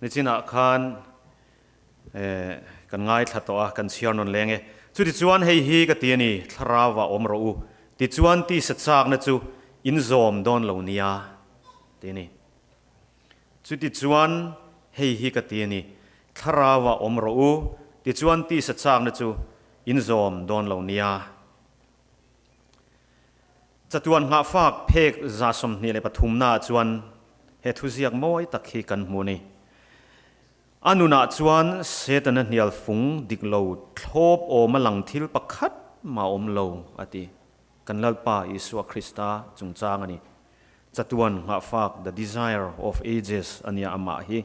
Nichinah khan kan ngaithla tawh a, kan chhiar nawn leng e. Chutichuan hei hi ka ti a ni, Thlarauah awm rawh u, tichuan tisa chakna chu in zawm dawn lo nia, ti a ni. Chutichuan hei hi ka ti a ni, Thlarauah awm rawh u, tichuan tisa chakna chu in zawm dawn lo nia. Chatuan nghahfak phek 23 naah chuan he thuziak mawi tak hi kan hmu a ni. A nunah chuan Setana hnial fung dik lo thlawp awma lang thil pakhat mah awm lo, a ti. Kan Lalpa Isua Krista chungchang a ni. Chatuan nghahfak, the desire of ages, a nia amah hi.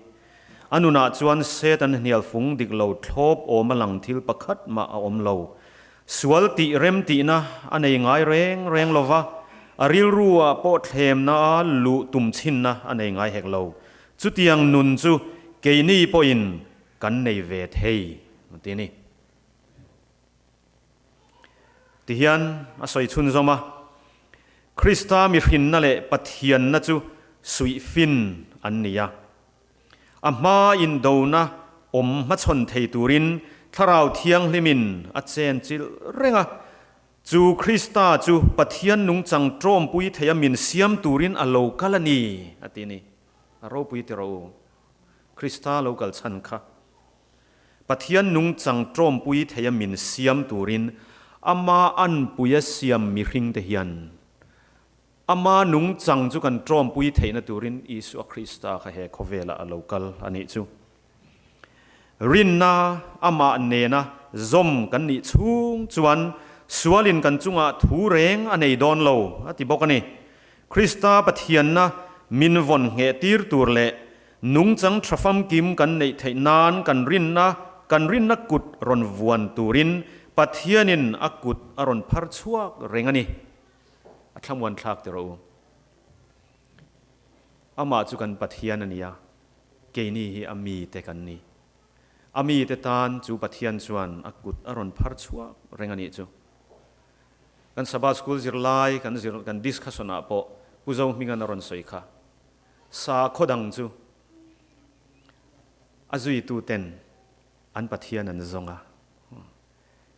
A nunah chuan Setana hnial fung dik lo thlawp awma lang thil pakhat mah a awm lo. Sual tih rem tihna a nei ngai reng reng lo va, a rilru-ah pawh thlemna a luh tum chhinna a nei ngai hek lo. Chutiang nun chu keini pawhin kan nei ve thei, a ti a ni. Tihian a sawi chhunzawm a, Krista mihrinna leh Pathianna chu suihfin an ni a. A hma indona awm hmachhawn thei turin Thlarau Thianghlimin a chenchilh reng a. Chu Krista chu Pathian nungchang tawmpui theia min siam turin a lo kal a ni, a ti a ni. A ropui ti rawh u. Krista lo kal chhan kha. Pathian nungchang tawmpui theia min siam turin ama anpuia siam mihringte hian Ama nungchang chu kan tawmpui theihna turin Isua Krista kha he khawvelah a lo kal a nih chu. Rinna amah nena zawm kan nih chhung chuan sualin kan chungah thu reng a nei dawn lo a ti bawk a ni. Krista Pathianna min vawn ngheh tir tur leh nungchang tha famkim kan neih theih nan kan rinna kan rinna kut rawn vuan turin Pathianin a kut a rawn phar chhuak reng a ni. A thlamuan thlak ti rawh u. Amah chu kan Pathian a ni a, keini hi a mite kan ni. A mite tan chu Pathian chuan a kut a rawn phar chhuak reng a nih chu. Kan Sabbath School zirlai kan zir kan discussion ah pawh Pu Zohminga'n a rawn sawi kha. Sakhaw dang chu a zuitu ten an Pathian an zawng a.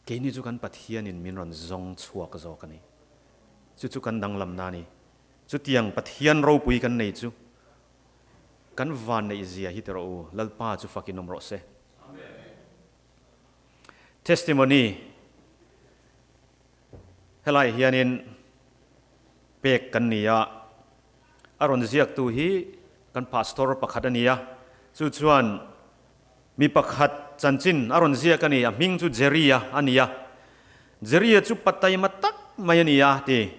Keini chu kan Pathianin min rawn zawng chhuak zawk a ni. Chu chu kan danglamna a ni. Chutiang Pathian ropui kan nei chu kan van neih zia hi ti rawh u, Lalpa chu fakin awm rawh se. Testimony, Helai hianin pek kan ni a, a rawn ziaktu hi kan pastor pakhat a ni a, chu chuan Mi pakhat chanchin a rawn ziak a ni, a hming chu Jerry-a a ni a. Jerry-a chu pa taima tak mai a ni a, ti.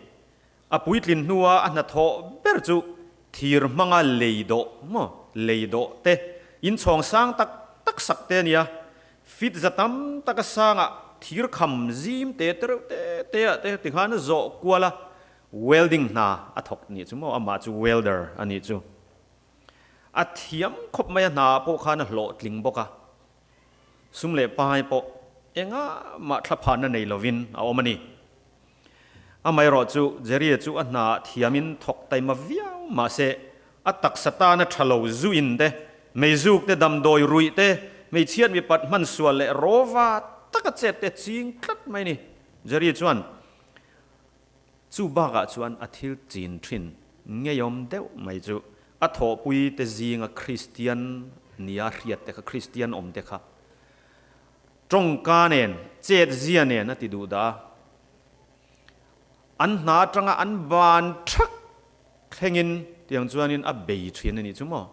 A puitlin hnua a hnathawh ber chu thir hmanga lei dawh maw, lei dawh te, inchhawng sang tak tak sak te a ni a. Fit za tam taka sangah thir kham zim te te reuh te te ah te tikhan a zawh kual a, welding hna a thawk nih chu maw, amah chu welder a nih chu. A thiam khawp mai a, hna ah pawh khan a hlawhtling bawk a, sum leh pai pawh engah mah thlaphanna nei lovin a awm a ni. Amaherawh chu Jerry-a chu a hna ah thiamin thawk taima viau mahse a taksa tana tha lo zu in te, meizuk te, damdawi ruih te, hmeichhiat mipat hman sual leh rawva taka chet te ching tlat mai a ni. Jerry chuan Chu bakah chuan a thil chin thin ngeiawm deuh mai chu a thawhpui te zinga Kristian nia hriat te kha, Kristian awm te kha tawngka nen, chet zia nen a ti duh dah a. An hna atanga an ban thak thlengin tiang chuanin a bei thin a nih chu maw?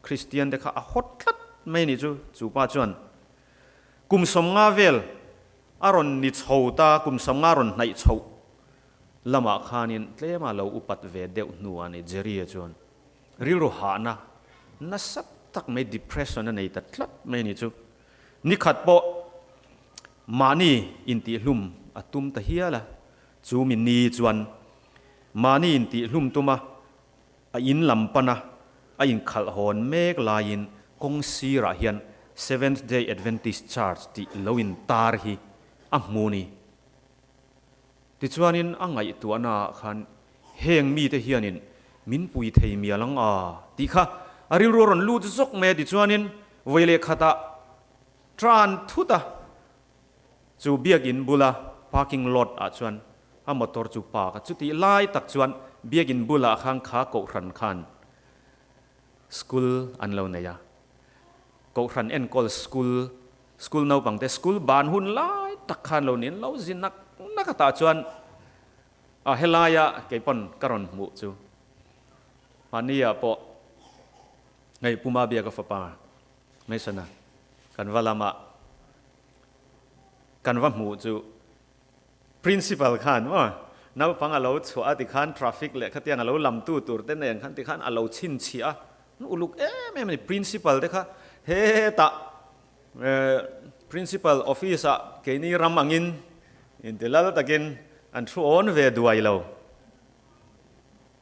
Kristian te kha a hawt tlat mai a nih chu, chu pa chuan kum 50 vel A rawn ni chho ta, kum 50 rawn hnaih chhoh lamah khanin tlema lo upat ve deuh hnuah ni Jerry-a chuan rilru hahna nasa tak mai depression a nei ta tlat mai a ni chu. Nikhat pawh mahni intihhlum a tum ta hial a, chu mi ni chuan mahni intihhlum tuma a in lam pana a inkhalh hawn mek laiin kawng sirah hian Seventh Day Adventist Church tih lo intar hi a hmu ni. Tichuanin a ngaihtuahnaah khan heng mite hianin min pui thei mial ang a tih kha A rilru a rawn lut zawk mai a tichuanin vawi leh khatah tan thut a, chu biakin bula parking lot ah chuan a motor chu park a, chutih lai tak chuan biakin bulah khan kha kohhran khan school an lo nei a, kohhran enkawl school, school naupang te school ban hun lai tak khan lo niin lo zi nak nak a tah chuan a helaia keipawn ka rawn hmuh chu mahni-ah pawh hei Puma biaka fapa Mason-a kan va lama kan va hmuh chu Principal khan maw naupang a lo chhuah a tikhan traffic leh khatiang a lo lamtu tur te nen khan tikhan a lo chhinchhiah a, uluk em em a ni. Principal te kha hetah Principal office ah keini ram angin inti lal takin an thu awn ve duai lo.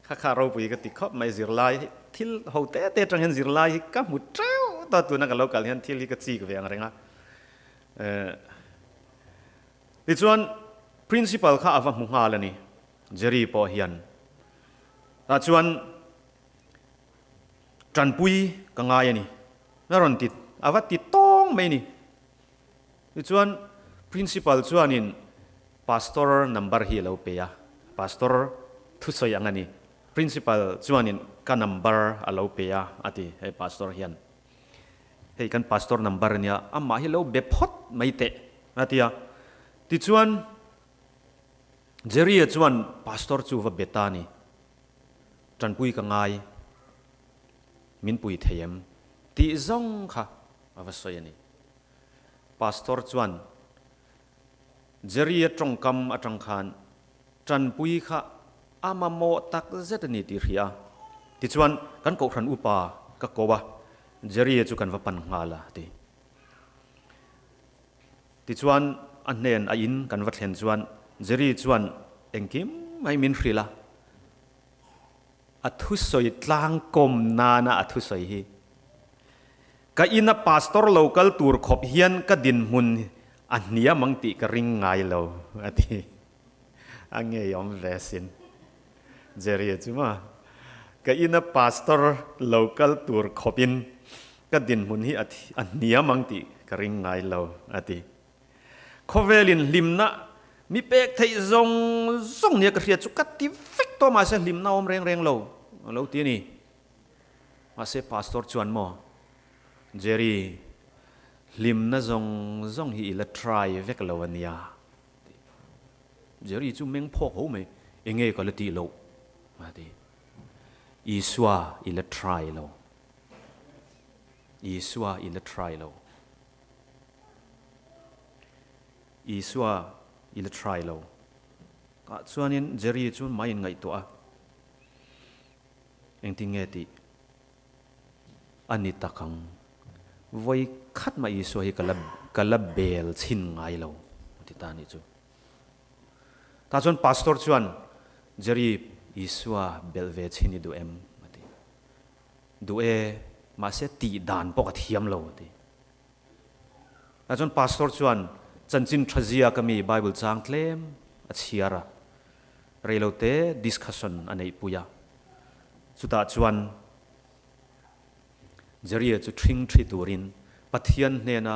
Kha kha ropui ka ti khawp mai zirlai hi thil ho te te atang hian zirlai hi ka hmu teuh ta tuna ka lo kal hian thil hi ka chik ve ang reng a. Tichuan Principal kha a va hmu nghal a ni, Jerry pawh hian. Tah chuan tanpui ka ngai a ni, a rawn ti, a va ti tawng mai a ni. Tichuan Principal chuanin Pastor number hi a lo pe a, Pastor thusawi ang a ni. Principal chuanin ka number a lo pe a, a ti hei Pastor hian. Hei kan pastor number a nia, amah hi lo be phawt mai teh a ti a. Tichuan Jerry-a chuan pastor chu va be ta a ni, Tanpui ka ngai, min pui thei em? tih zawng kha a va sawi a ni. Pastor chuan Jerry-a tawngkam atang khan Tanpui kha a mamawh tak zet a ni tih hria. Tichuan, kan kohhran upa ka ko a, Jerry-a chu kan va pan nghal a, ti. Tichuan, a hnen a in kan va thlen chuan Jerry chuan engkim mai min hrilh a, a thusawi tlangkawm nana a thusawi hi. Ka ina pastor lo kal tur khawp hian ka dinhmun a hniam ang tih ka ring ngai lo, a ti. A ngeiawm ve sin. Jerry-a chu maw? Ka ina pastor lo kal tur khawpin ka dinhmun hi a hniam ang tih ka ring ngai lo, a ti. Khawvelin hlimna mi pek theih zawng zawng nia ka hriat chu ka ti vek tawh mahse hlimna awm reng reng lo, a lo ti a ni. Mahse pastor chuan maw, Jerry, hlimna zawng zawng hi i la try vek lo a nia. Jerry chu meng phawk ho mai, Enge ka la tih loh? a ti. Isua i la try lo. Isua i la try lo. Isua i la try lo. Tah chuanin Jerry chu mai in ngaihtuah a, Engtin nge tih? A ni tak ang. Vawi khat mah Isua hi ka la ka la bel chhin ngai lo, a ti ta a nih chu. Tah chuan pastor chuan, Jerry, Isua belh ve chhin i duh em? a ti. Duh e, mahse tih dan pawh ka thiam lo, a ti. Tah chuan pastor chuan chanchin tha zia ka mi Bible chang tlem a chhiar a, reilote discussion a neihpui a. Chutah chuan Jerry-a chu ṭhing ṭhi turin Pathian hnena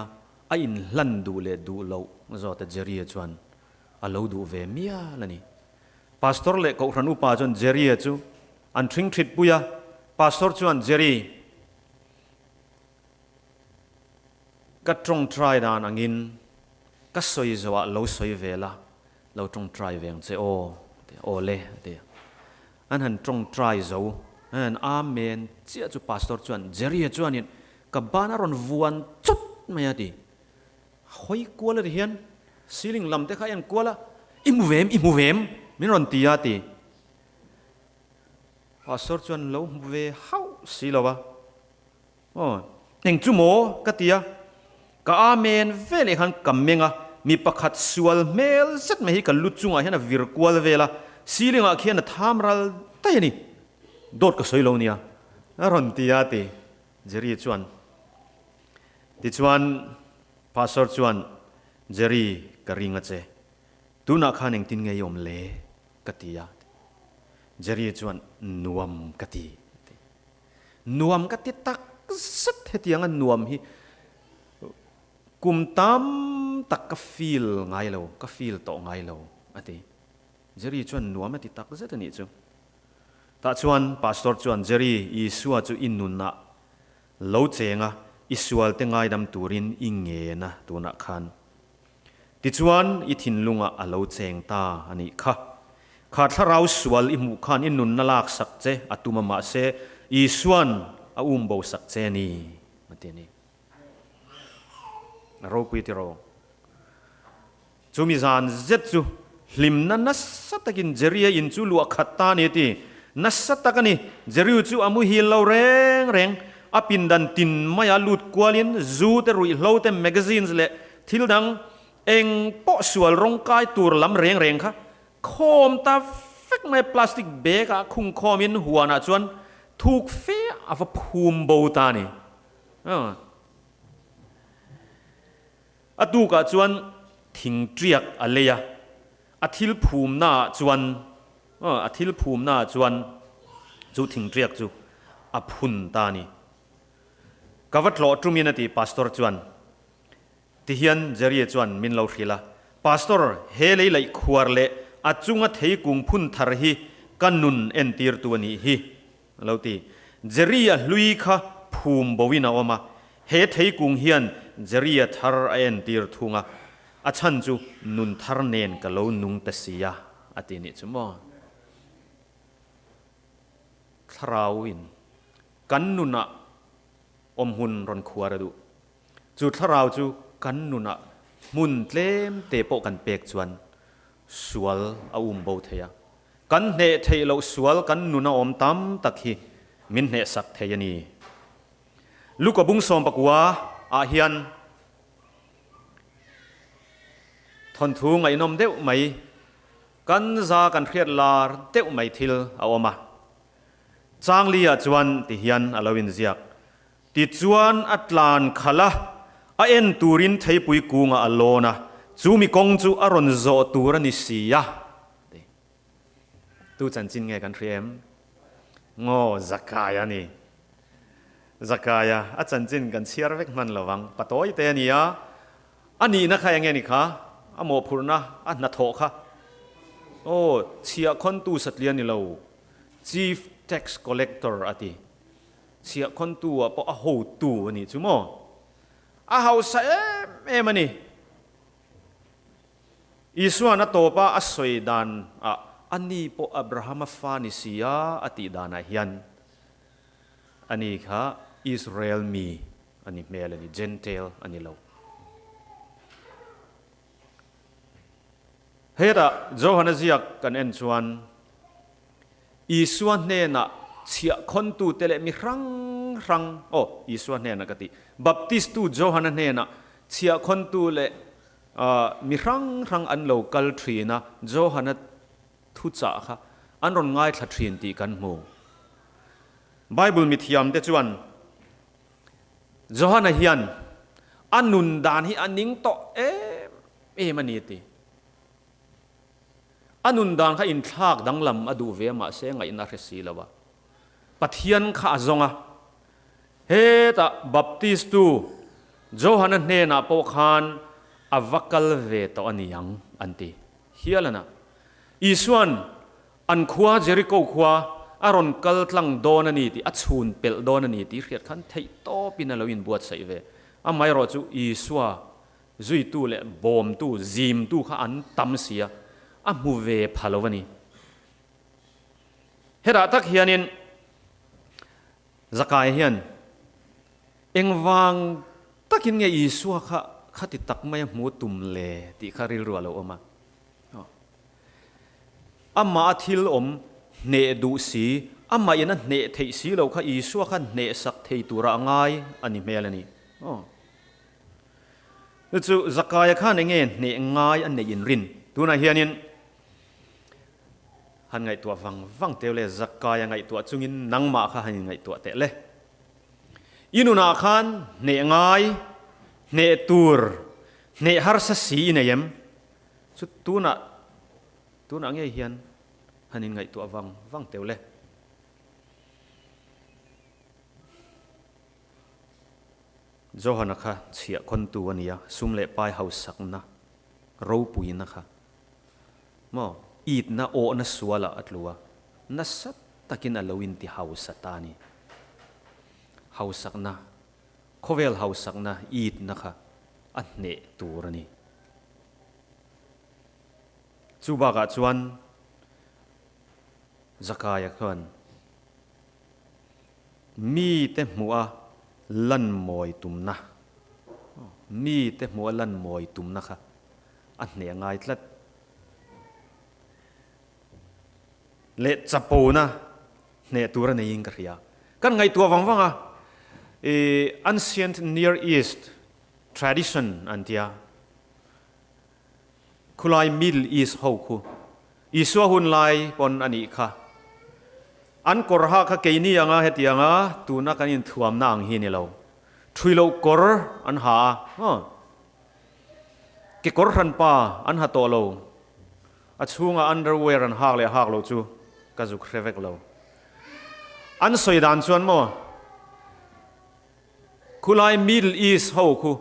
a inhlan duh leh duh loh zawta Jerry-a chuan a lo duh ve mial a ni. Pastor leh Kohhran upa chuan Jerry-a chu an ṭhing ṭhitpui a, Pastor chuan, Jerry, Ka tawngtai dan angin ka sawi zawhah lo sawi ve la, lo tawngtai ve ang che aw, a ti a. Aw le, a ti a. An han tawngtai zo, an han Amen chiah chu Pastor chuan, Jerry-a chuanin ka ban a rawn vuan chawt mai a ti. A hawi kual a ti hian ceiling lam te kha a en kual a, I hmu ve em, i hmu ve em? min rawn ti a, a ti. Pastor chuan lo hmu ve hauh si lo a. Aw, eng chu maw? ka ti a. Ka amen ve leh khan ka meng a, mi pakhat sual hmel zet mai hi ka lu chungah hian a vir kual vel a, ceiling ah khian a tham ral daih a ni. Dawt ka sawi lo nia, a rawn ti a ti Jerry chuan. Tichuan Pastor chuan, Jerry, ka ring a che. Tunah khan engtin nge i awm le? ka ti a. Jerry chuan, Nuam ka ti, a ti. Nuam ka ti tak zet hetianga nuam hi kum tam tak ka feel ngai lo, ka feel tawh ngai lo a ti. Jerry chuan nuam a ti tak zet a nih chu. Tah chuan Pastor chuan Jerry, Isua chu i nunah lo cheng a, i sualte ngaidam turin i ngen a tunah khan. Tichuan i thinlungah a lo cheng ta a nih kha. Kha thlarau sual i hmuh khan i nunna laksak che a tum a mahse Isua'n a um bo sak che a ni a ti a ni. A ropui tiraw? Chumi zan zet chu hlimna nasa takin Jerry-a in chu luah khat ta a ni a ti. Nasa tak a ni. Jerry chu a muhil lo reng reng. A pindan tin maia lut kualin zu te ruihhlo te magazines leh thil dang eng pawh sual rawng kai tur lam reng reng kha khawm ta vek mai plastic bag ah khung khawmin huanah chuan thuk fe a va phum bo ta a ni. A tukah chuan thing ṭiak a lei a, a thil phumnaah chuan a thil phumnaah chuan chu thing ṭiak chu a phun ta a ni. Ka va tlawh ṭumin a ti Pastor chuan. Tihian Jerry-a chuan min lo hrilh a, Pastor, he lei laih khuar leh a chunga theikung phun thar hi ka nun entirtu a nih hi. A lo ti. Jerry-a hlui kha phum boin a awm a, he theikung hian Jerry-a thar a entir thung a, a chhan chu nun thar nen ka lo nung ta si a, a ti nih chu maw. Thlarauin kan nunah awmhmun rawn khuar a duh. Chu thlarau chu kan nunah hmun tlem te pawh kan pek chuan sual a um bo thei a. Kan hneh theih loh sual kan nuna awm tam tak hi min hnehsak thei a ni. Luka bung 19 ah hian thawnthu ngaihnawm deuh mai, kan za kan hriat lar deuh mai thil a awm a. Changli ah chuan ti hian a lo inziak. Tichuan a tlan khalh a, a en turin theipui kungah a lawn a, chu mi kawng chu a rawn zawh tur a ni si a. Tu chanchin nge kan hria em? Ngaw Zakaia a ni. Zakaia, a chanchin kan chhiar vek hman lo vang. Patawi te a ni a, a nihna kha eng nge ni kha? A mawhphurhna, a hnathawh kha. Aw, chhiahkhawntu satliah a ni lo, Chief Tax Collector a ti. Chhiahkhawntu ah pawh a hotu a nih chu maw? A hausa em em a ni. Isua'n a tawpa a sawi dan ah a ni pawh Abrahama fa ni si a a tih danah hian a ni kha Israel mi a ni hmel a ni, Gentail a ni lo. Hetah Johana ziak kan en chuan Isua hnenah chhiahkhawntute leh mi hrang hrang, aw, Isua hnenah ka ti, Baptistu Johana hnenah chhiahkhawntu leh mi hrang hrang an lo kal thin a, Johana thuchah kha an rawn ngaithla thin tih kan hmu. Bible mithiamte chuan Johana hian a nun dan hi a ning tawh em em a ni a ti. A nun dan kha inthlak danglam a duh ve a mahse ngaihna a hre si lo a. Pathian kha a zawng a. Hetah Baptistu Johana hnenah pawh khan a va kal ve tawh a ni ang an ti hial a na. Isua'n an khua Jeriko khua a rawn kal tlang dawn a ni tih, a chhun pelh dawn a ni tih hriat khan theih tawpin a lo inbuatsaih ve. Amaherawhchu Isua Zuitu leh bawmtu, zimtu kha an tam si a, a hmu ve pha lo a ni. Hetah tak hianin Zakai hian engvang takin nge Isua kha khati tak mai a hmu tum le tih kha rilru a lo awm a. Amah a thil awm hneh duh si, amah in a hneh theih si lo kha Isua kha hnehsak thei tura a ngai a ni hmel a ni. Chu chu Zakaia khan enge hneh ngai a neih in rin? Tunah hianin han ngaihtuah vang vang teu le, Zakaia ngaihtuah chungin nangmah kha han inngaihtuah teh le. I nunah khan hneh ngai, hneh tur, hneh harsa si i nei em? Chu tunah, tunah ngei hian han inngaihtuah vang vang teu le. Johana kha chhiah khawntu a ni a, sum leh pai hausakna ropuina kha maw itna awhna sualah a tlu a, nasa takin a lo inti hausa ta a ni. Hausakna, khawvel hausakna itna kha a hneh tur a ni. Chu bakah chuan Zakaia chuan mite hmuha lan mawi tumna, mite hmuha lan mawi tumna kha a hneh ngai tlat. Leh chapona hneh tur a neiin ka hria. Kan ngaihtuah vang vang a, Ancient Near East tradition an tia. Khulai Middle East ho khu Isua hun lai pawn a nih kha. An kawr ha kha keini anga hetianga tuna kan inthuamna ang hi ni lo. Thui loh kawr an ha a, huh. Kekawr hranpa an ha tawh lo. A chhunga underwear an hak leh hak loh chu ka zuk hre vek lo. An sawi dan chuan maw Khulai Middle East ho khu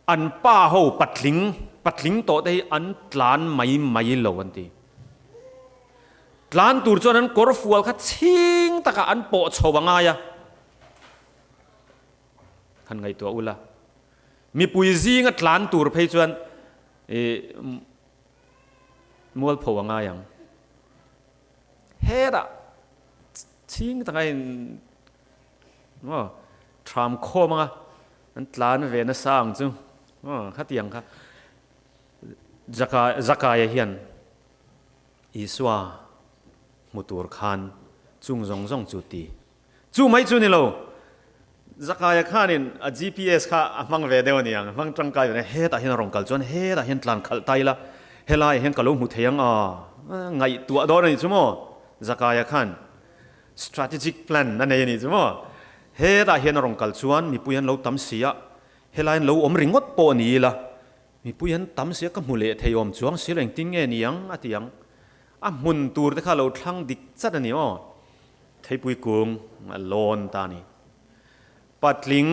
An pa ho patling patling tawh te hi an tlan mai mai lo an ti. Tlan tur chuan an kawr fual kha chhing takah an pawh chho a ngai a. Han ngaihtuah ula. Mipui zinga tlan tur phei chuan ih mualpho a ngai ang. Hetah chhing takah in Maw thram khawm anga an tlan ve nasa ang chu maw khatiang kha Zaka Zakaia hian Isua hmu tur khan chung zawng zawng chu ti chu mai chu ni lo Zakaia khanin a GPS kha a hmang ve deuh a ni ang hmang tangkai ve hetah hian a rawn kal chuan hetah hian tlan khalh ta ila helaiah hian ka lo hmu thei ang a ngaihtuah dawn a ni chu maw Zakaia khan Strategic plan a nei a nih chu maw? Hetah hian a rawn kal chuan mipui an lo tam si a, helai an lo awm ringawt pawh a ni ila, mipui an tam si a, ka hmu leh thei awm chuang si lo, engtin nge ni ang a ti ang. A hmun tur te kha lo thlang dik chat a ni maw? Theipui kung a lawn ta a ni. Patling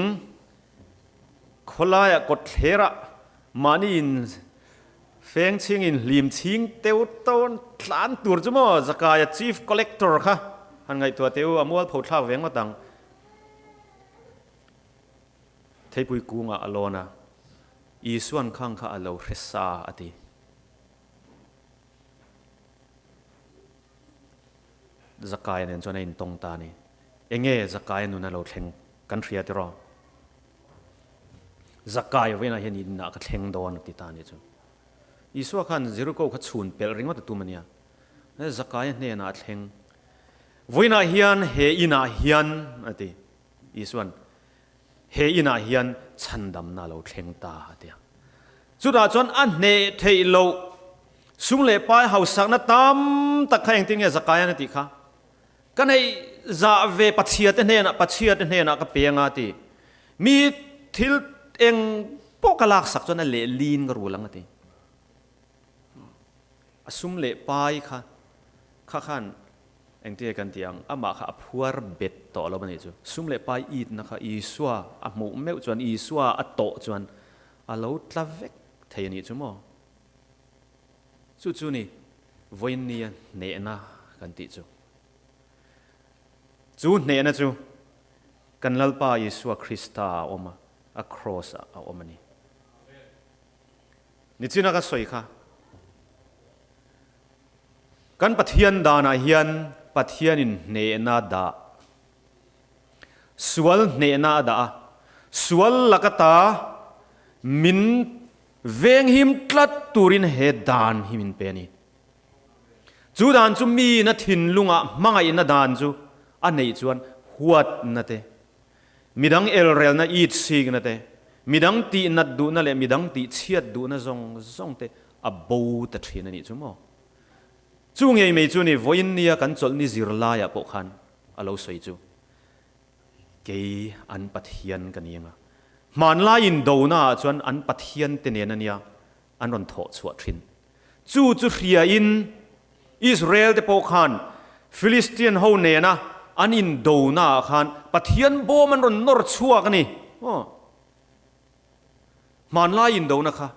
khawlaiah kawtthlerah mahni in Feng chhing in hlim chhing teu tawn tlan tur chu maw Zakaia Chief Collector kha han ngaihtuah teh u, a mualpho thlak ve ngawt ang. Theipui kungah a lawn a, Isuan khang kha a lo hre sa a ti. Zakaia nen chuan a intawng ta a ni. Enge Zakaia nun a lo thleng kan hria tiraw? Zakai vawiinah hian inah ka thleng dawn a ti ta a nih chu. Isua khan Jeriko kha chhun pelh ringawt a tum a nia. Zakaia hnenah a thleng. Vawiinah hian he inah hian a ti. Isuan he inah hian chhandamna a lo thleng ta a ti a. Chutah chuan a hneh theih loh sum leh pai hausakna tam tak kha engtin nge Zakaia'n a tih kha? Ka neih zah ve Pachhia te hnenah Pachhia te hnenah ka pe anga ti. Mi thil eng pawh ka laksak chuan a lehlin ka rul ang a ti. A sum leh pai kha kha khan engtinge kan ti ang amah kha a phuar bet tawh lo a nih chu. Sum leh pai itna kha Isua a hmuh meuh chuan Isua a tawh chuan a lo tla vek thei a nih chu maw. Chu chu ni vawiinnia hnehna kan tih chu. Chu hnehna chu kan Lalpa Isua Krista ah a awm a, a kraws ah a awm a ni. Nichina ka sawi kha, kan Pathian danah hian Pathianin hnehna dah, sual hnehna a dah a, sual laka ta min Venghim tlat turin he dan hi min pe a ni. Chu dan chu miin a thinlungah hmangaihna dan chu a neih chuan huatna te, midang elrelna itsikna te, midang tihnat duhna leh midang tihchhiat duhna zawng zawng te a bo ta thin a nih chu maw? Chu ngei mai chu ni vawiin nia kan chawlhni zirlaiah pawh khan a lo sawi chu. Kei an Pathian ka ni anga, hmanlai indona ah chuan an Pathian te nen a nia an rawn thawh chhuah thin. Chu chu hriain Israel te pawh khan Philistian ho nena an indona ah khan Pathian bawm an rawn nawr chhuak a ni. Aw. Hmanlai indona kha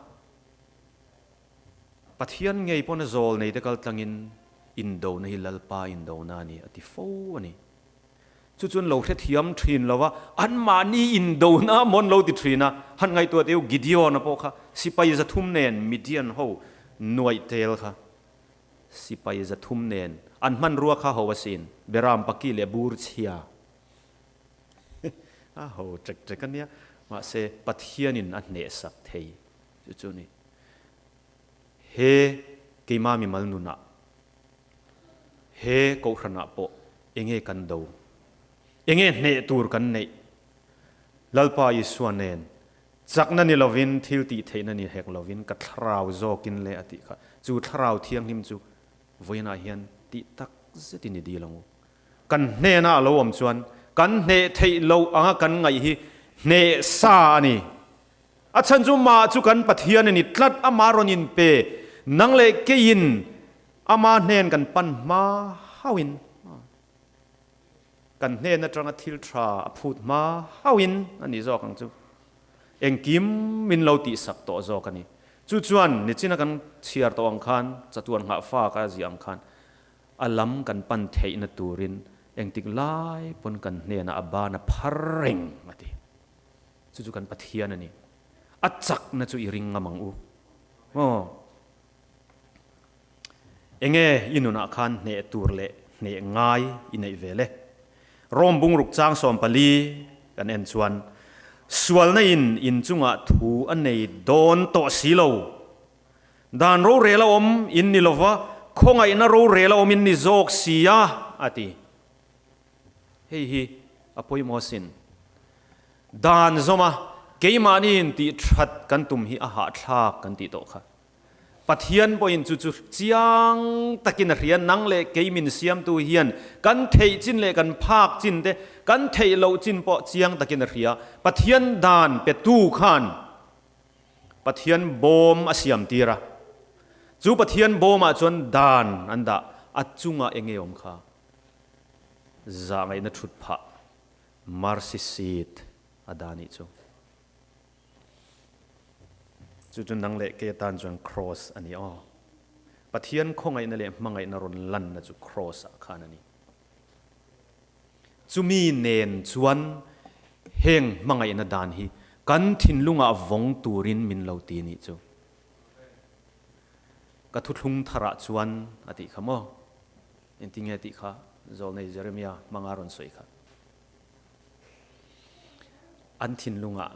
Pathian ngei pawn a zawl nei te kal tlangin indona hi Lalpa indona a ni a ti fo a ni. Chu chuan lo hrethiam thin lo va, anmahni indona maw an lo ti thin a, han ngaihtuah teh u Gideon-a pawh kha sipai 300 nen Midian ho nuaih tel kha sipai 300 nen an hmanrua kha ho asin, Beram paki leh bur chhia. A ho ṭek ṭek a nia, mahse Pathianin a hnehsak thei chu chu a ni. He keimah mimal nunah, he kohhranah pawh enge kan do? Enge hneh tur kan neih? Lalpa Isua nen chakna ni lovin, thil tih theihna ni hek lovin ka thlarau zawkin le a tih kha. Chu thlarau thianghlim chu vawiinah hian tih tak zetin i dil ang u. Kan hnena a lo awm chuan kan hneh theih loh anga kan ngaih hi hneh sa a ni. A chhan chu mah chu kan Pathian a ni tlat, amah rawn inpe nang leh keiin ama hnen kan pan hma hauhin, kan hnen atanga thil tha a phut hma hauhin a ni zawk ang chu. Engkim min lo tihsak tawh zawk a ni. Chu chuan nichina kan chhiar tawh ang khan, chatuan nghah fa ka ziah ang khan, A lam kan pan theihna turin engtik lai pawn kan hnenah a ban a phar reng a ti. Chu chu kan Pathian a ni. A chakna chu i ring ngam ang u. Aw. Enge i nunah khan hneh tur leh hneh ngai i neih ve le? Rom bungruk chang 14 kan en chuan sualna in inchungah thu a nei dawn tawh si lo. Dan rorel a awm in ni lova, khawngaihna rorel a awm in ni zawk si a, a ti. Hei hi a pawimawh asin. Dan zawma keimahniin tih that kan tum hi a hahthlak kan tih tawh kha. Pathian pawhin chu chu chiang takin a hria, nang leh kei min siamtu hian kan theih chin leh kan phak chin te, kan theih loh chin pawh chiang takin a hria. Pathian dan petu khan Pathian bawm a siam tir a, chu Pathian bawmah chuan dan an dah, a chungah eng nge awm kha? Zahngaihna thut phah, mercy seat, a dah nih chu. Chu chu nang leh kei atan chuan cross a ni aw. Pathian khawngaihna leh hmangaihna rawn lanna chu cross ah khan a ni. Chumi nen chuan heng hmangaihna dan hi kan thinlungah vawng turin min lo ti nih chu. Ka thuthlung tharah chuan a tih kha maw? Engtinge tih kha Zawlnei Jeremia hmanga rawn sawi kha. An thinlungah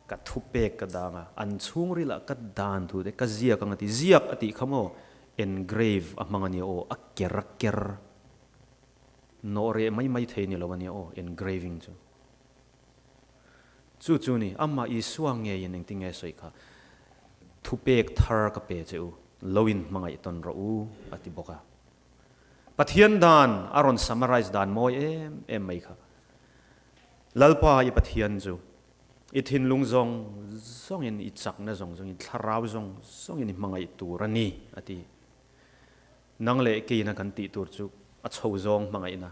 ka thupek ka dang a, an chhungrilah ka dan thu te ka ziak ang a ti. Ziak a tih kha maw? Engrave a hmang a nia aw, a ker a ker. Nawh reh mai mai thei ni lo a nia aw, engraving chu. Chu chu ni, amah Isua ngeiin engtin nge sawi kha, Thupek thar ka pe che u, lo in hmangaih tawn rawh u, a ti bawk a. Pathian dan a rawn summarize dan mawi em em mai kha. Lalpa i Pathian chu i thinlung zawng zawngin, i chakna zawng zawngin, thlarau zawng zawngin i hmangaih tur a ni, a ti. Nang leh keina kan tih tur chu a chho zawng hmangaihna,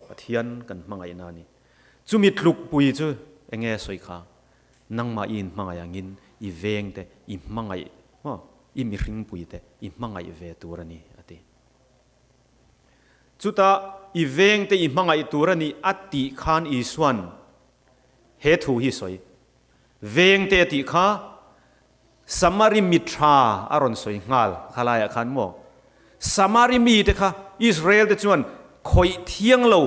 Pathian kan hmangaihna a ni. Chumi tlukpui chu enge a sawi kha? Nangmah i inhmangaih angin i veng te i hmangaih, i mihringpui te i hmangaih ve tur a ni, a ti. Chutah i veng te i hmangaih tur a ni a tih khan Isua'n he thu hi sawi. Veng te a tih kha Samari mi tha a rawn sawi nghal kha laiah khan maw? Samari mite kha Israel te chuan khawih thiang lo,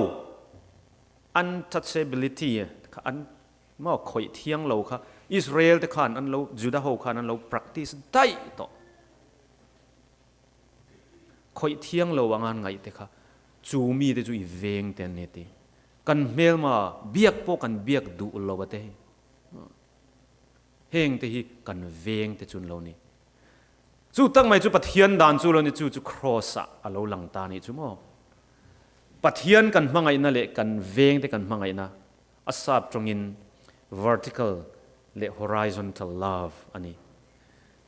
untouchability kha an maw khawih thiang lo kha Israel te khan an lo Juda ho khan an lo practice daih tawh. Khawih thiang lo anga an ngaih te kha chu mite chu i veng te an ni ti. Kan hmelma biak pawh kan biak duh lo a te hi. Heng te hi kan veng te chu an lo ni. Chu tak mai chu Pathian dan chu lo ni, chu chu Kraws ah a lo lang ta nih chu maw. Pathian kan hmangaihna leh kan veng te kan hmangaihna a sap tawngin vertical leh horizontal love a ni.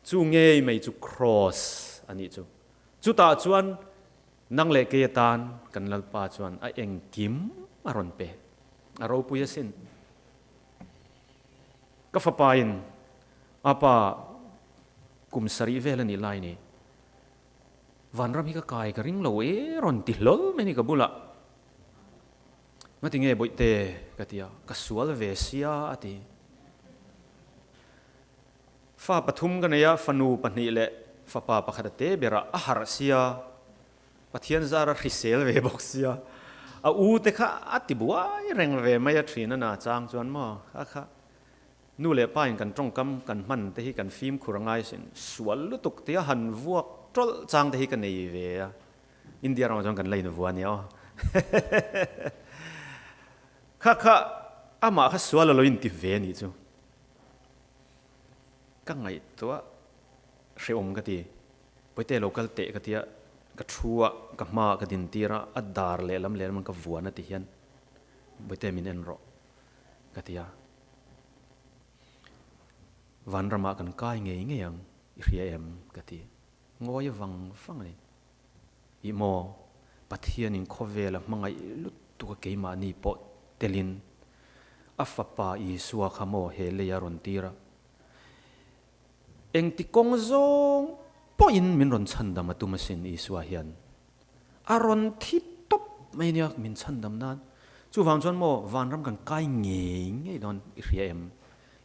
Chu ngei mai chu Kraws a nih chu. Chutah chuan nang leh kei atan kan Lalpa chuan a engkim a rawn pe. A ropui asin. Ka fapa in a pa kum sarih vel a nih lai ni. Vanram hi ka kai ka ring lo e rawn ti hlawl mai ni ka bulah. Ngati nge bawihte ka ti a, ka sual ve sia a ti. Fa pathum ka nei a, fanu pahnih leh fapa pakhat a te berah a harh sia, Pathian zara hrisel ve bawk sia, a u te kha a ti buai reng ve mai a thin a na chang chuan maw kha kha nu leh pa in kan tawngkam kan hman te hi kan fimkhur a ngai sin, sual lutuk tia han vuak tawlh chang te hi ka nei ve a, India ramah chuan kan la invua a nia aw. Kha kha amah kha sual a lo inti ve a nih chu. Ka ngaihtuah hrehawm ka ti. Pawite lo kal teh ka tia, ka thu a, ka hma ah ka din tir a, a dar lehlam lehlam ka vuan a ti hian Pawite min en rawh ka ti a. Vanramah kan kai ngei ngei ang i hria em ka ti. Ngawi vang vang a ni. Ih maw, Pathianin khawvela hmangaih lutuk a keimahni pawh telin a Fapa Isua kha maw he lei a rawn tir a. Engti kawng zawng pawhin min rawn chhandam a tum asin Isua hian. A rawn thi tawp mai nia min chhandam nan. Chuvang chuan maw vanram kan kai ngei ngei dawn i hria em?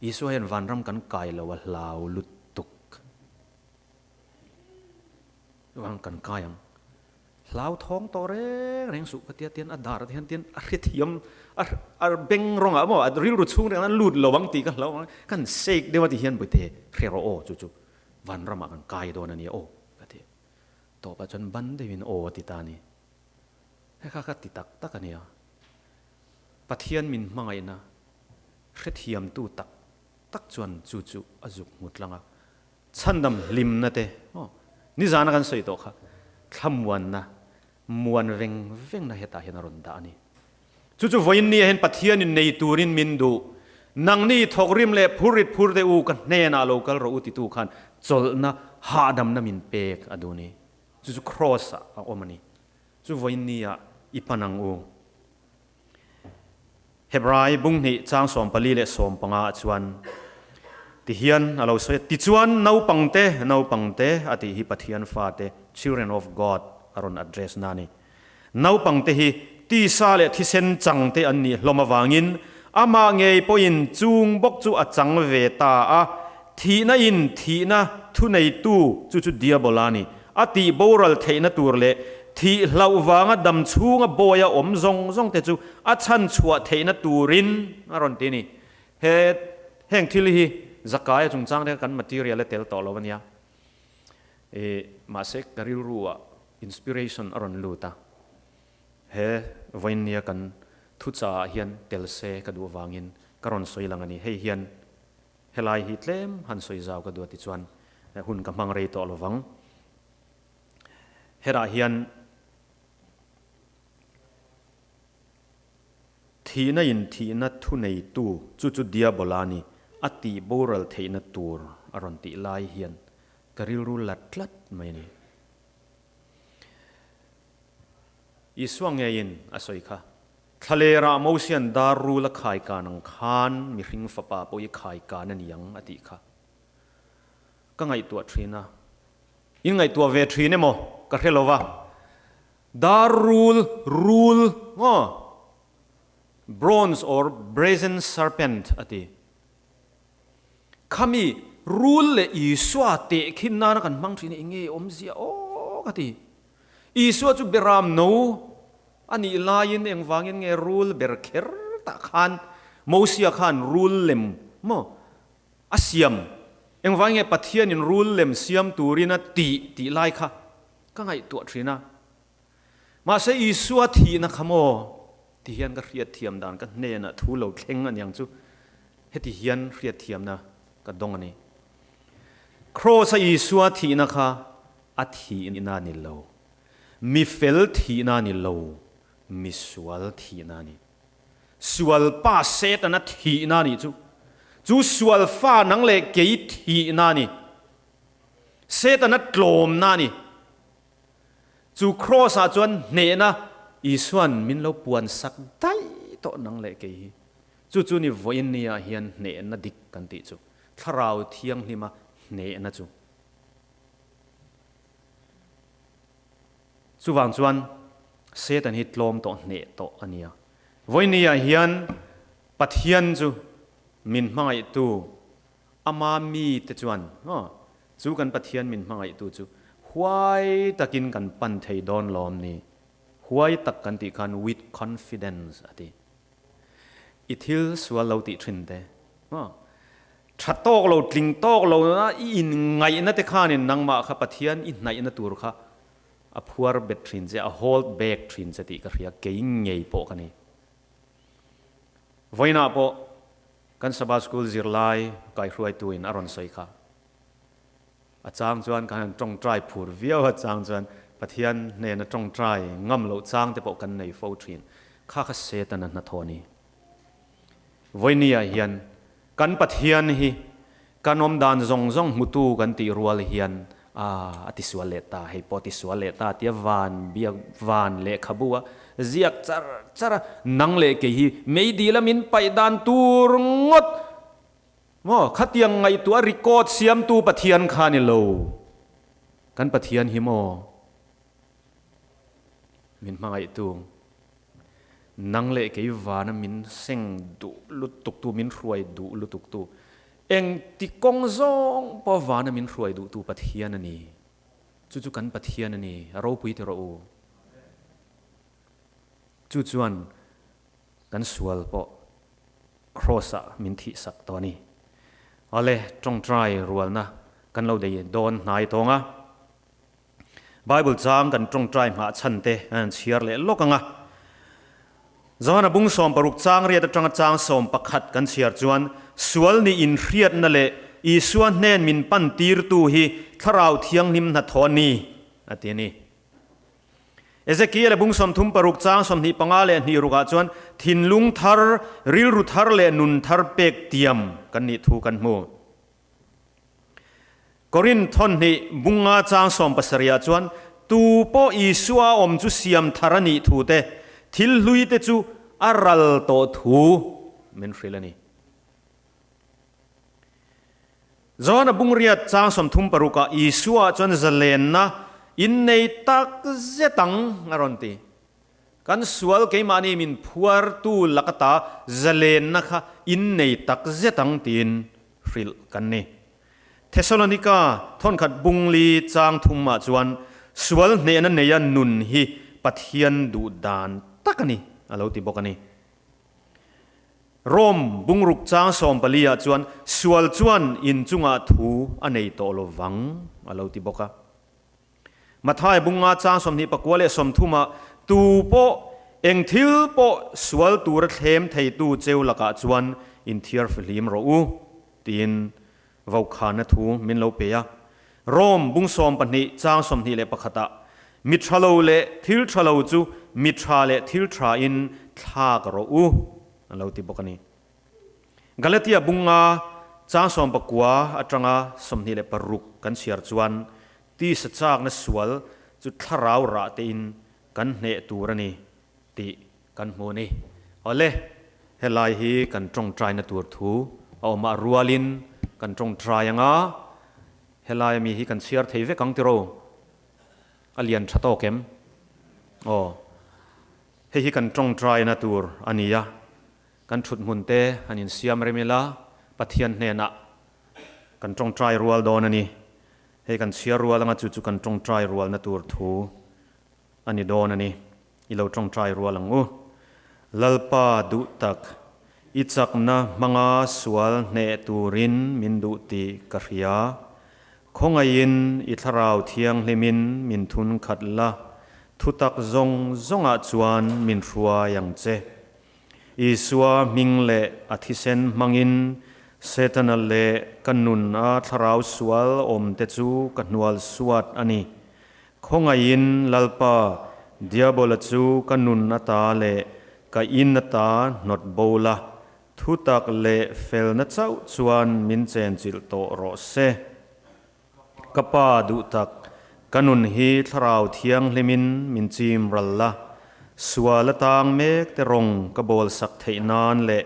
Isua hian vanram kan kai lo a hlau lutuk. Chuan kan kai ang. Hlau thawng tawh reng reng suh ka tia tian a dar te hian tian a hrethiam a beng rawngah maw a rilru chhung reng an lut lo ang tih ka hlau ang kan shake deuh a ti hian buaite hre rawh aw chu chu vanramah kan kai dawn a nia aw ka ti. Tawpah chuan ban deuhin aw a ti ta a ni. Hei kha ka ti tak tak a nia. Pathian min hmangaihna hrethiamtu tak tak chuan chu chu a zuk hmu tlang a. Chhandam hlimna te aw nizana kan sawi tawh kha thlamuanna muan veng vengna hetah hian a rawn dah a ni. Chu chu vawiin nia hian Pathianin nei turin min duh. Nangni thawkrim leh phurrit phur te u ka hnenah lo kal rawh u titu khan chawlhna hahdamna min pek a duh ni. Chu chu Kraws ah a awm a ni. Chu vawiin nia i pan ang u. Hebrai bunghnih chang 14 leh 15 ah chuan tihian a lo sawi a, Tichuan naupangte, naupangte a tih hi Pathian fate, children of God, a rawn address na a ni. Naupangte hi tisa leh thisen changte an nih hlawm avangin amah ngei pawhin chung bawk chu a chang ve ta a, thihna in thihna thuneitu chu chu Diabola a ni. A tih boral theihna tur leh thih hlauh vanga dam chhunga bawi a awm zawng zawng te chu a chhan chhuah theihna turin a rawn ti a ni. He heng thil hi Zakaia chungchang te kha kan material a tel tawh lo a nia. I mahse ka rilru ah inspiration a rawn lut a. He vawiinnia kan thucha ah hian tel se ka duh avangin ka rawn sawi lang a ni. Hei hian Helai hi tlem han sawi zau ka duat tichuan hun ka hmang rei tawh lovang. Herah hian thihna in thihna thuneitu chu chu Diabola ni a tih boral theihna tur a rawn tih lai hian ka rilru la tlat mai a ni. Isua ngeiin a sawi kha. Thlalera Mosian dar rul a khai kan ang khan mihring fapa pawh i khai kan a ni ang a tih kha ka ngaihtuah thin a. In ngaihtuah ve thin emaw ka hre lo va, dar rul, rul maw, bronze or brazen serpent a ti. Khami rul leh Isua tehkhin nana kan hmang thin hi eng nge awmzia aw ka ti. Isua chu beram no A nih laiin engvangin nge rul ber kher tah khan Mosia khan rul lem maw a siam? Engvangin nge Pathianin rul lem siam turin a tih tih lai kha ka ngaihtuah thin a. Mahse Isua thihna kha maw ti hian ka hriatthiam dan ka hnenah thu lo thleng aniang chu heti hian hriatthiamna ka dawng a ni. Kraws-a Isua thihna kha a thihna a ni lo. Mi fel thihna a ni lo, mi sual thihna a ni. Sual pa Setana thihna a nih chu. Chu sual fa nang leh kei thihna a ni. Setana tlawmna a ni. Chu Kraws ah chuan hnehna Isua'n min lo puan sak daih tawh nang leh kei hi. Chu chu ni vawiin nia hian hnehna dik kan tih chu. Thlarau Thianghlima hnehna chu. Chuvang chuan Satan hi tlawm tawh hneh tawh a nia. Vawiin nia hian Pathian chu min hmangaihtu ama mite chuan chu kan Pathian min hmangaihtu chu huai takin kan pan thei dawn lawm ni? Huai tak kan tih khan with confidence a ti. I thil sual lo tih thin te, tha tawk lo, tling tawk lo na i inngaihna te khanin nangmah kha Pathian i hnaihna tur kha a phuar bet thin che, a hold back thin che tih ka hria, kei ngei pawh ka ni. Vawiinah pawh kan Sabbath School zirlai kaihruaituin a rawn sawi kha. A chang chuan kan han tawngtai phur viau a chang chuan Pathian hnena tawngtai ngam loh chang te pawh kan nei fo thin. Kha kha Setana hnathawh a ni. Vawinia hian kan Pathian hi kan awm dan zawng zawng hmutu kan tih rual hian a a tisual leh ta, hei pawh a tisual leh ta tia van biak van lehkhabu a ziak char char a, nang leh kei hi meidil a min paih dan tur ngawt Maw, khatiang ngaihtuah record siamtu Pathian kha ni lo. Kan Pathian hi maw min hmangaihtu, nang leh kei vana min seng duh lutuktu, min hruai duh lutuktu, engti kawng zawng pawh vana min hruai duhtu Pathian a ni. Chu chu kan Pathian a ni, a ropui ti rawh u. Chu chuan Kan sual pawh Kross-ah min thihsak tawh a ni. Awle, tawngtai rualna kan lo nei dawn hnai tawng a. Bible chang kan tawngtai nghah chhan te an chhiar leh lawk ang a. Johana bung 60 chang riat atanga chang 11 kan chhiar chuan sual nih inhriatna leh Isua hnen min pan tirtu hi Thlarau Thianghlim hnathawh a ni, a ti a ni. Ezekiel a bung 36 chang 25 leh hnih rukah chuan thinlung thar, rilru thar leh nun thar pek tiam kan nih thu kan hmu. Korinth thawnhnih bung nga chang 17 ah chuan tu pawh Isua awm chu siam thar a nih thu te, thil hlui te chu a ral tawh thu min hrilh a ni. Johana bungriat chang 36 ah Isua chuan zalenna innei tak zet ang a rawn ti. Kan sual keimahni min phuartu lakata zalenna kha innei tak zet ang tiin hrilh kan ni. Thesalonika thawnkhat bungli chang thum ah chuan sual hnehna neia nun hi Pathian duh dan tak a ni a lo ti bawk a ni. Rome bungruk chang 14 ah chuan sual chuan in chungah thu a nei tawh lo vang a lo ti bawk a. Matthai bunga chang 29 leh 30 ah tu pawh eng thil pawh sual tura thlem theitu cheu lakah chuan inthiar fihlim rawh u tiin vaukhana thu min lo pe a. Rome bung 12 chang 21 ah mi tha lo leh thil tha lo chu mi tha leh thil tha in thlak rawh u a lo ti bawk a ni. Galatia bunga chang 19 atanga 26 kan chhiar chuan tisa chakna sual chu thlarau rah tein kan hneh tur a ni tih kan hmu a ni. Awle, helai hi kan tawngtaina tur thu a awm a, rualin kan tawngtai anga helai ami hi kan chhiar thei vek ang tiro. A lian tha tawk em? Aw, hei hi kan tawngtaina tur a ni a, kan thut hmun te han insiam rem ila, Pathian hnenah kan tawngtai rual dawn a ni. Hei kan chhiar rual anga chu chu kan tawngtai rualna tur thu a ni dawn a ni. I lo tawngtai rual ang u. Lalpa duh tak, i chakna hmanga sual hneh turin min duh tih ka hria. Khawngaihin i thlarau thianghlimin min thun khat la, thutak zawng zawngah chuan min hruai ang che. Isua hming leh a thisen hmangin Setana leh ka nun a thlarau sual awmte chu ka hnual suat a ni. Khawngaihin Lalpa, Diabola chu ka nun ata leh ka in ata hnawt bo la, thutak leh felna chauh chuan min chenchilh tawh rawh se. Ka Pa duhtak, ka nun hi Thlarau Thianghlimin min chim ral la, sual atang mek te rawng ka bawlsak theih nan leh.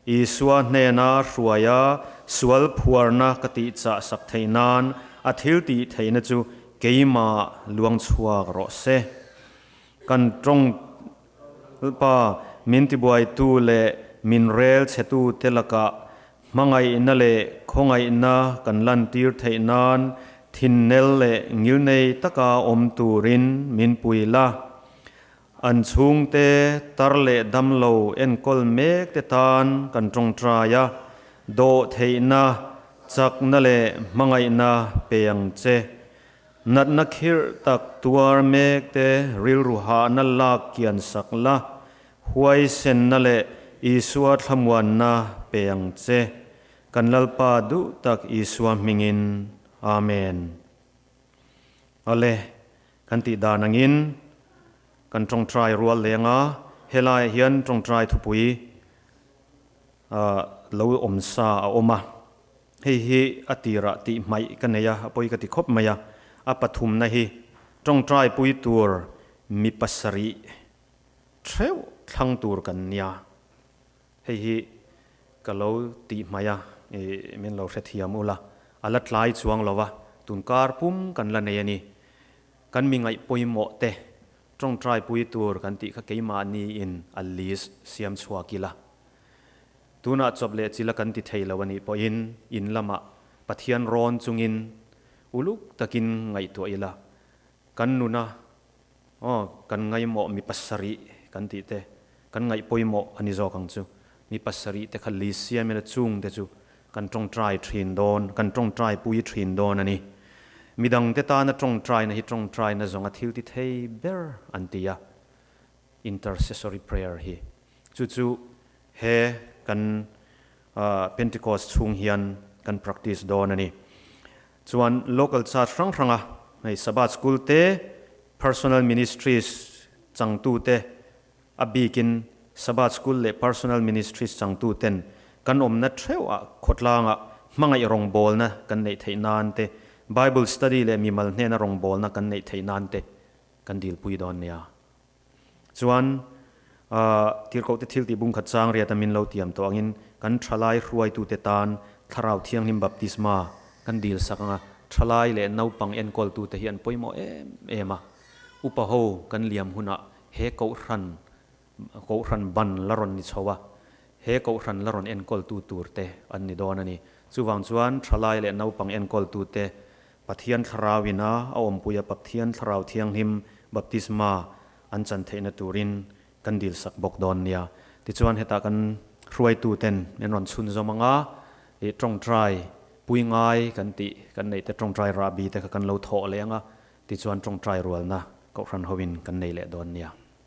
Isua hnena hruaia sual phuarna ka tihchah sak theih nan a thil tih theihna chu keimah luang chhuak rawh se. Kan tawng Pa, min tibuaitu leh min rel chhetute lakah hmangaihna leh khawngaihna kan lantir theih nan thinnel leh ngilnei taka awm turin min pui la. An chhungte tar leh damlo enkawl mekte tan kan tawngtai a, dawhtheihna, chakna leh hmangaihna pe ang che. Natna khirh tak tuar mek te rilru hahna lak kian sak la, huaisenna leh Isua thlamuanna pe ang che. Kan Lalpa duh tak Isua hmingin. Amen. Awle, kan tih dan angin kan tawngtai rual leng a, helaiah hian tawngtai thupui lo awm sa a awm a. Hei hi a tirah tih hmaih ka nei a, a pawi ka ti khawp mai a. A pathumna hi tawngtai pui tur mi pasarih theuh thlang tur kan nia. Hei hi ka lo tih hmaih a, i min lo hrethiam ula, a la tlai chuang lo va, tunkar pum kan la nei a ni. Kan mi ngaih pawimawh te tawngtai pui tur kan tih kha keimahniin a list siam chhuak ila. Tunah chawp leh chila kan ti thei lo a nih pawhin in lamah Pathian rawn chungin uluk takin ngaihtuah ila, kan nuna aw kan ngaimawh mi pasarih kan tih te, kan ngaih pawimawh a ni zawk ang chu. Mi pasarih te kha list siam ila chung te chu kan tawngtai thin dawn, kan tawngtai pui thin dawn a ni. Midangte tana tawngtaina hi tawngtaina zawnga thil ti thei ber an ti a. Intercessory prayer hi chu chu he kan Pentecost chhung hian kan practice dawn a ni. Chuan local church hrang hranga hei Sabbath school te, personal ministries changtu te, a bikin Sabbath school leh personal ministries changtu ten kan awmna theuh ah khawtlanga hmangaih rawngbawlna kan neih theih nan te, Bible study leh mimal hnena rawngbawlna kan neih theih nan te kan dilpui dawn nia. Chuan Tirhkohte thil tih bungkhat chang riata min lo tiam tawh angin kan thalai hruaitute tan Thlarau Thianghlim Baptisma kan dil sak anga thalai leh naupang enkawltute hi an pawimawh em em a. Upa ho kan liam hunah he Kohhran Kohhran ban la rawn ni chho a, he Kohhran la rawn enkawltu turte an ni dawn a ni. Chuvang chuan thalai leh naupang enkawltute Pathian Thlarauin a a awmpui a Pathian Thlarau Thianghlim Baptisma an chan theihna turin kan dil sak bawk dawn nia. Tichuan hetah kan hruaituten min rawn chhunzawm anga ih tawngtai pui ngai kan tih kan neih te tawngtai rahbi te kha kan lo thawh leh anga tichuan tawngtai rualna Kohhran hoin kan nei leh dawn nia.